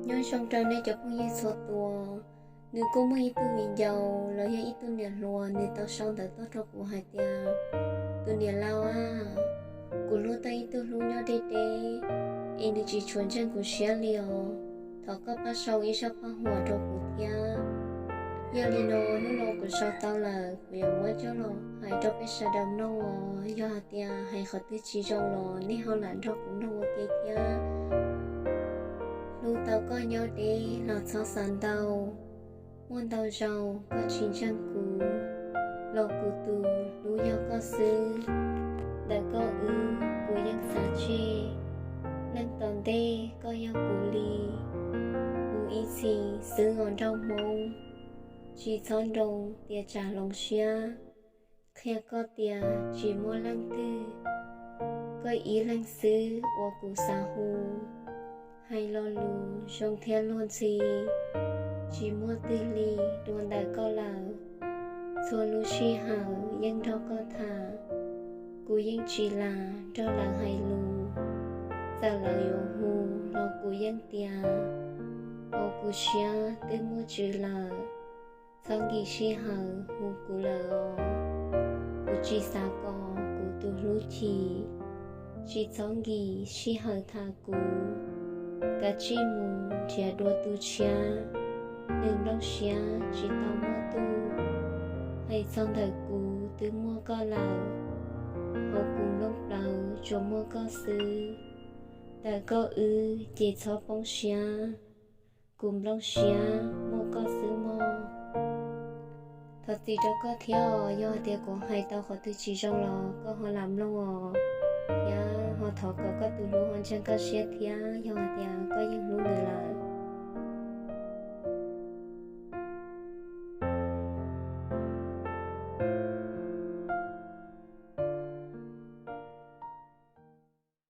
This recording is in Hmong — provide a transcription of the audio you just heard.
Nyob zoo rau nej cov phooj ywg txhua tus. Nws kuj muaj ib tug viv ncaus los yog ib tug niam hluas, nws tau sau ntawv tuaj rau kuv hais tias, tus niam laus a, kuv hlub tau ib tug hlub nyob deb deb, es nws tsis tshua ntseeg kuv siab li os. Thov koj pab sau ib zaj paj huam rau kuv thiab. Yog li no, hnub no kuv sau tau lawm, kuv yuav muab coj los hais rau peb sawv daws mloog os. Yog hais tias hais qhov twg tsis zoo los nej ho lam nrog kuv mloog ua ke thiab. Hlub tau koj nyob deb los txhob xav ntau. Muaj ntau zaus koj tsis ntseeg kuv, los kuv tus hlub yog koj xwb. Ntawm koj wb kuv yeej xav tseg, neej tom ntej koj yog kuv li. Mus ib txhis xwb os nraug hmoob, tsis txhob nroo tias tsam hloov siab. Qhia koj tias tsis muaj leej twg, koj ib leeg xwb uas kuv xav hu. Hais lo lus zoo thiab luag ntxhi, tsis muaj twg li dua ntawm koj lawm. Txhua lub sij hawm yeej nrog koj tham, kuv yeej tsis lam nrog lawv hais lus. Txawm lawv yuav hu los kuv yeej tias, hauv kuv siab twb muaj tswv lawm. Txhob nkim sij hawm hu kuv lawm os. Kuv tsis xav kom kuv tus hlub chim, tsis txhob nkim sij hawm tham kuv. Kav tsij mus nrhiav dua tus tshiab, nws nplooj siab tsis tau muaj tug. Hais txog ntawm kuv twb muaj koj lawm, hauv kuv nplooj plawv tsuas muaj koj xwb. Ntawm koj wb ces txhob poob siab, kuv nplooj siab muaj koj xwb mog. Thov txim rau koj thiab os, yog hais tias kuv hais tau qhov twg tsis zoo los koj ho lam mloog os. Thiab ho thov kom koj tus hlub ho ntseeg koj siab thiab, yog hais tias